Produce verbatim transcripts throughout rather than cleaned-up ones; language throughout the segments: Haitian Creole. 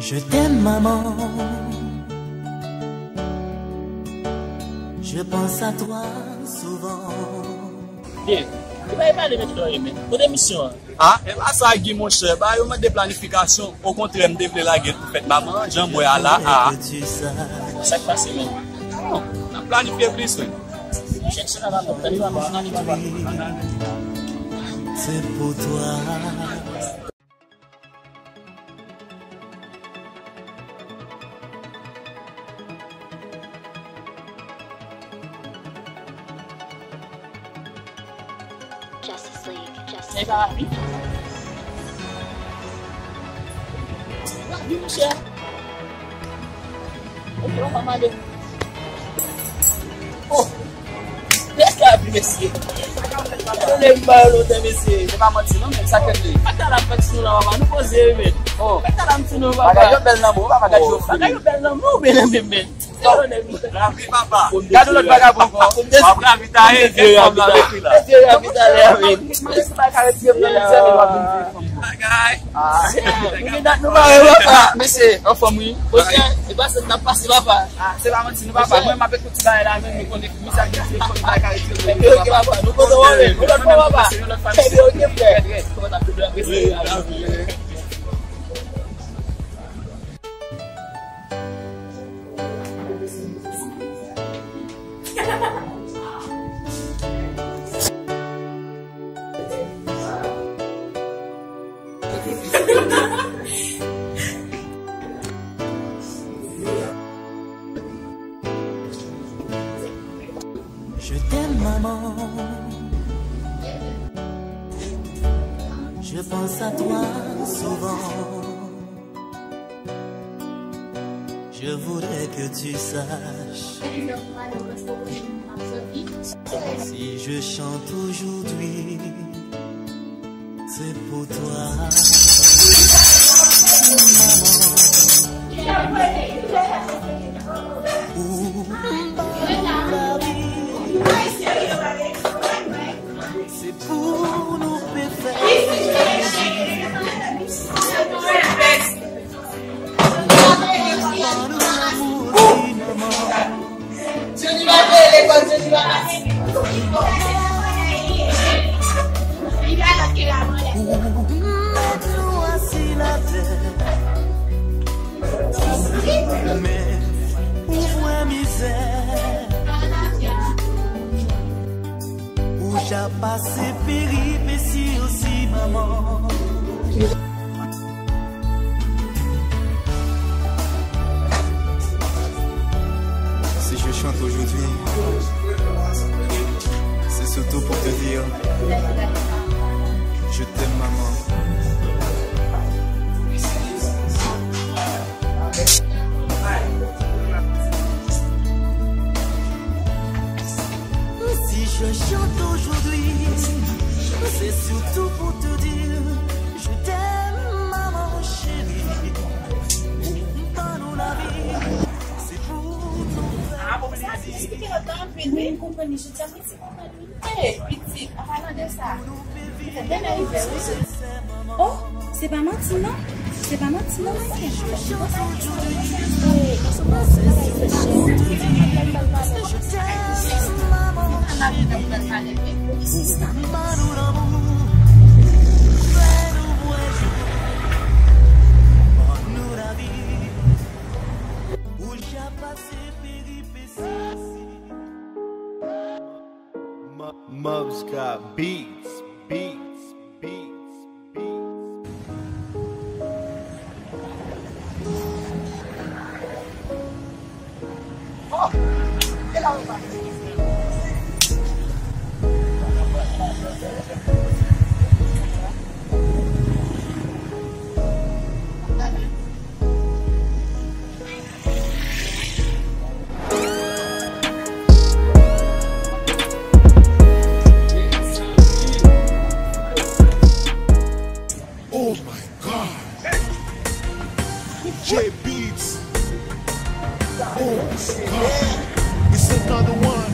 Je t'aime, maman. Je pense à toi souvent. Bien. Li pa pale menm lè men. Kote misyon an? Ah, e pa sa, Guy, monchè. Ba yo mande planifikasyon. Okontrè, m te vle lage l pou fèt manman an, jan m wè a la a. Sa k pase menm? Non, n ap planifye plis, wi. Chèche la, la, la, la, la, la, la. C'est pour toi. Justice League. Justice Nèg la rapi. Rapi, monchè. Ok, on va mande. Oh! Nèg la rapi, mesye. Yo lè m ba yo lontan, mesye. Se pa manti, non, men sa k fèt li. Pata la fèt sou la, papa. Nou poze, men. Oh. Pata la m sou nou, papa. Bagay yo bèl nan mou, papa, gad yo. Bagay yo bèl nan mou, men, men, men. Rapi, papa. Gade lòt vagabon ankò. W ap ravitaye, gen fanm nan avèk li la. Bagay. Nou mare papa. Mesye, anfòm wi. Monchè, e pa sa n ap pase papa. Ah, se pa manti non papa. Mwen m ap ekoute bagay la menm, nou konnen ki sa ki se, konnen bagay yo. Ok papa, nou kontan wè nou. Yon lòt fwa papa. Yon lòt fwa. Ebyen ok frè. Je t'aime, maman. Je pense à toi souvent. Je voudrais que tu saches. Si je chante aujourd'hui, c'est pour toi. Maman. Ou la vi. Se pou nou pe fè. Ban nou lanmou osi, manman. Ou mèt nou asi latè. Men ou wè mizè. Ou ja pase peripesi osi, manman. Si je chante aujourd'hui, c'est surtout pour te dire, je t'aime, maman. Si je chante aujourd'hui, c'est surtout pour te dire, je t'aime, maman chérie. Ban nou lavi, se pou nou fè. Hey, pitit, an palan de sa, se bèl rive, wi. Oh, se pa manti, non. Se pa manti, non, non. Mobska Beats, Beats, Beats, Beats. Oh my God. J Beats. Oh God. It's another one.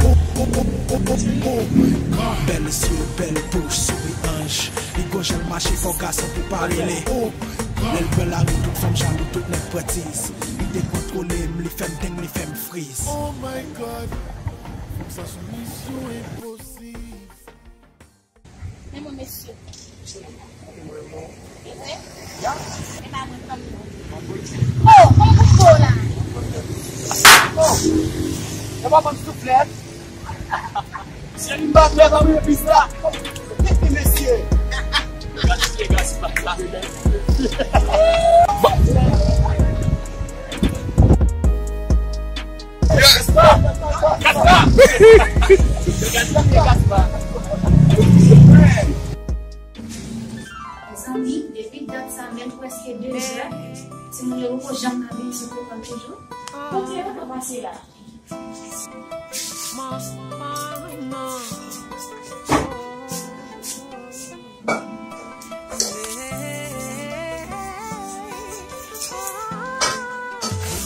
Oh, oh, oh, oh, oh, oh my God. Bèl zye, bèl bouch, souri anj. Li gwo jan l mache, fò gason pou pa rele. Oh my God. Lè l pran lari, tout fanm jalou, tout nèg pran tiz. Li te kontwole m, li fè m deng, li fè m friz. Oh my God, fanm sa sou misyon enposib. Men mwen, mesye. E vre? Ya. E pa mwen fanm nan. Oh, kòman pou fò la? Oh, e pa mwen souflèt. Se li m pa fè nan men pis la. Mesye. Mesye, gras pa la. Mezanmi, depi dat sa, menm prèske de zè, timoun yo poko janm lave, yo sot lekòl toujou. Kote yo poko pase la?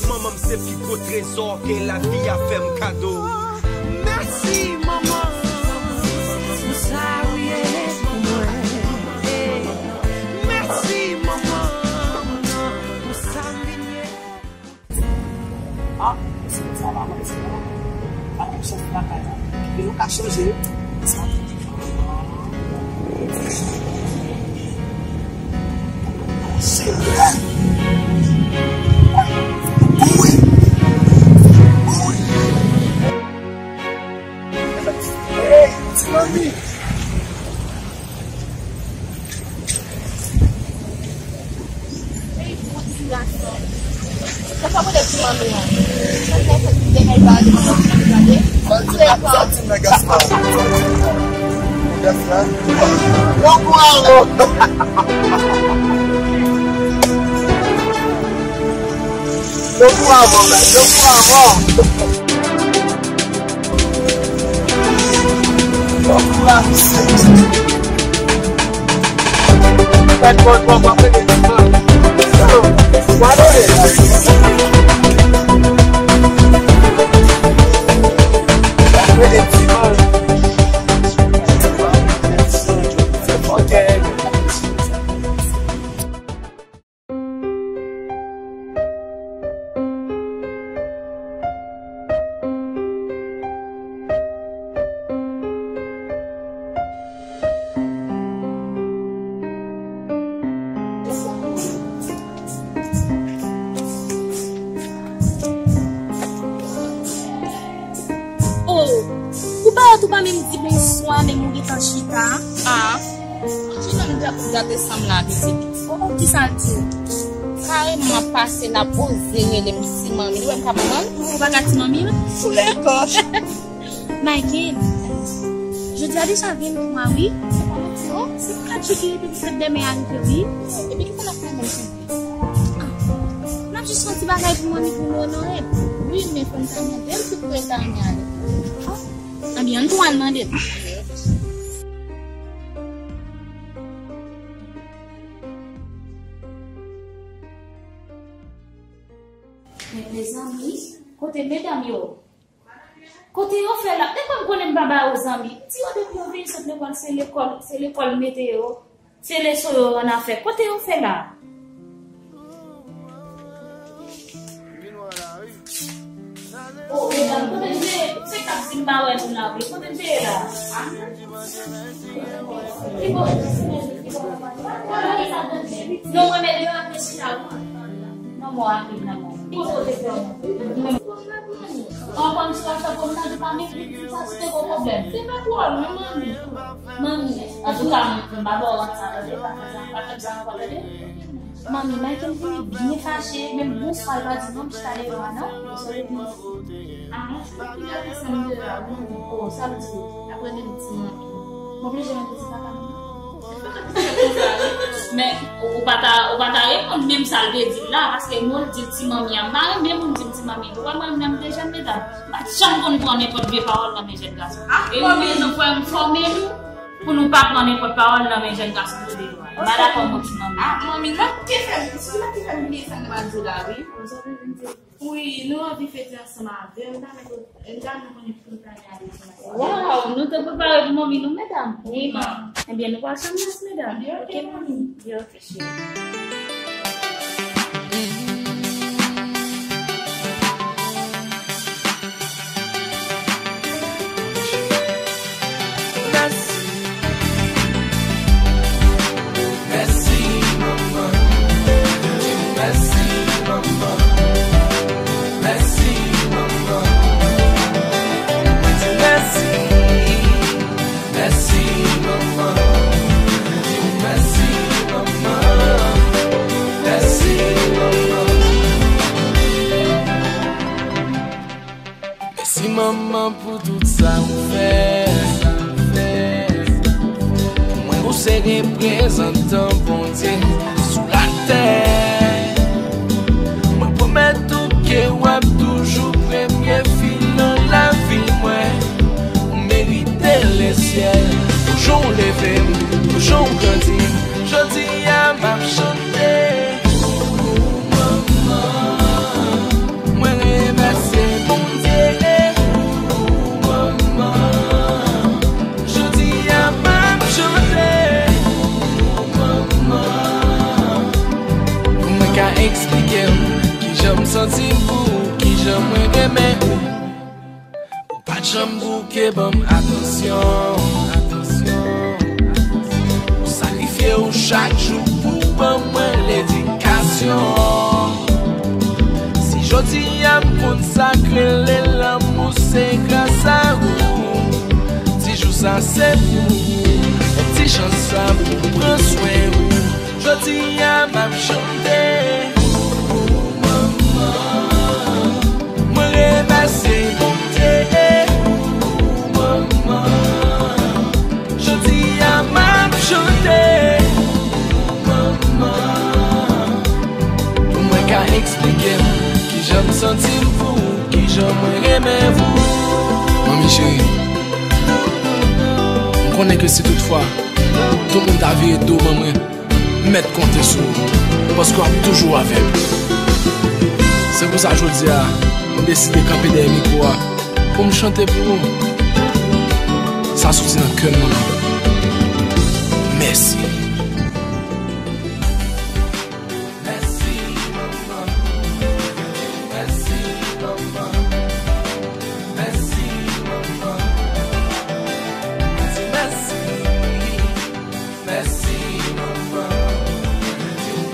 Manman m se pi gwo trezò ke lavi a fè m kado. Mèsi, manman, pou sa w ye pou mwen. Mèsi, manman, pou sa m vin ye. Ah, se sa la, mwen, se la. Pa gen chans lakay la. Epi nou ka chanje. Senyè. Wi. Wi. Hey, ti manmi. Ey, bon ti gason. Sa pa pote ti manmi an. Sa fè fè ti demèl ba de manman ti manmi gade. Sa di nan, sa di nan Gaspar. Sa di nan Gaspar. Bon kouraj. Bon kouraj, bon kouraj. Oh, ou pa wè tou pa menm di bonswa, menm ou gentan chita. Ah, chita m ap gate san m la pitit. Oh, oh, kisa l di? Kareman m ap pase la, poze rele m ti manmi. Ou wè m ka manman l? Ou pa ka ti manmi l? Sou lè kòch. Michael, jodi a deja vennwa wi. Se pa manti non. Se kat jou ki rete pou fèt dèmen a rive wi. Epi kisa n ap fè menm? Ah, n ap jis fè yon ti bagay pou manmi pou nou onore l. Wi, men fò n ta mande l si pou l ta renmen ale. Ah, ebyen, ann tou al mande l. Men, mezanmi, kote medam yo? Kote yo fè la? Depi m konnen m pa ba yo zanmi. M di yo depi yo vin sot lekòl, se lekòl, se lekòl mete yo. Se leson yo ann a fè. Kote yo fè la? Oh, medam, kote m te ye? Se k ap di m pa wè nou la vre. Kote m te ye la? Non, mwen, men deyo ap chita. Non, mwen ap vin nan mwen. Ki kote w te fè w? An konn sou WhatsApp ou nan di pa menm di sa si te gon pwoblèm. Se pa dwòl non, manmi. Manmi, antouka, m pa ba w WhatsApp, tande, pa fè sa, pa fè sa ankò, tande. Manmi, Michael vini byen fache, menm bonswa l pa di non, m chita deyò a non. Ah, m ap gade sa m deyò a, manmi. Oh, sa l di? Apre li di manmi. M oblije mete ti papa m. Men, ou pa ta, ou pa ta reponn menm sa l te di l la, paske mo l di l ti manmi a. M pa renmen moun di m ti manmi tou. Wè mwen menm de jèn medam, m pa t janm konn pran nenpòt vye pawòl nan men jèn gason. E yon rezon fò m fòme nou pou nou pa pran nenpòt pawòl nan men jèn gason tou de nou. M pa dakò mwen ti manmi. Ah, manmi, n ap ke fè m, si n ap ke fè m bliye sa n ap di la, wi. Wi, nou anvi fete ansanm avè m, m ta renmen, m ta renmen konnen ki kote w ta ale ansanm avè m. Waw, nou te prepare pou manmi nou, medam. Wi, manmi. Ebyen, nou pral chanm nas, medam. Ebyen, oke, manmi. Ebyen, oke, cheri. Sa ou fè, sa ou fè. Pou mwen, ou se reprezantan Bondye sou latè. Mwen pwomèt ou ke w ap toujou premye fi nan lavi mwen. Ou merite lesyèl. Pou jan w leve m, pou jan w grandi m, jodi a m ap chante. Ou manman. Mwen remèsye Bondye. Ou manman. Jodi a m ap chante. Ou manman. Pou mwen ka eksplike w kijan m santi m pou ou, kijan mwen renmen ou. Ou pa t janm bouke ban m atansyon. Ou sakrifye w chak jou pou ban mwen ledikasyon. Si jodi a m konn sa k rele lanmou, se gras a ou. Ti jou sa se pou ou. Ti chans sa pou pran swen ou. Jodi a m ap chante. Ou manman. Mwen remèsye Bondye. Ou manman. Jodi a m ap chante. Ou manman. Pou mwen ka eksplike m kijan m santi m pou ou, kijan mwen renmen ou. Manmi cheri, m konnen ke si toutfwa tout moun ta vire do ban mwen, m mèt konte sou ou, paske w ap toujou avè m. Se pou sa jodi a, m deside kanpe dèyè mikwo a pou m chante pou ou. Sa soti nan kè m, manman. Mèsi. Mèsi, manman. Mèsi, manman. Mèsi, manman. Mèsi, mèsi. Mèsi, manman.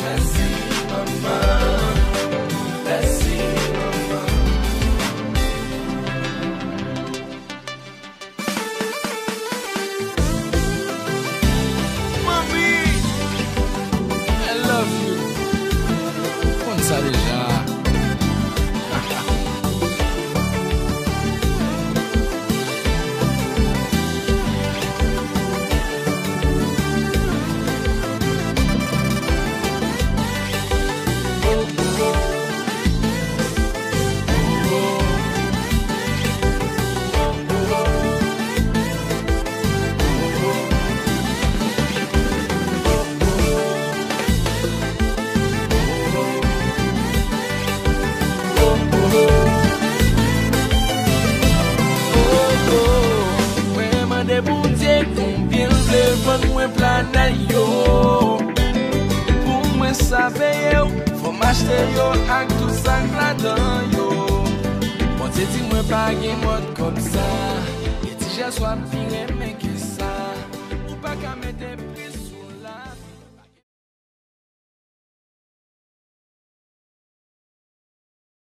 Mèsi, manman. Mèsi, manman. Manmi, I love you. Konn sa deja. Mwen mande Bondye konbyen l vle vann mwen planèt yo. Pou mwen sa peye w, fò m achte yo ak tout sa k ladan yo. Bondye di mwen pa gen mòd kòb sa. E ti jès w ap pi renmen ke sa. Ou pa ka mete pri.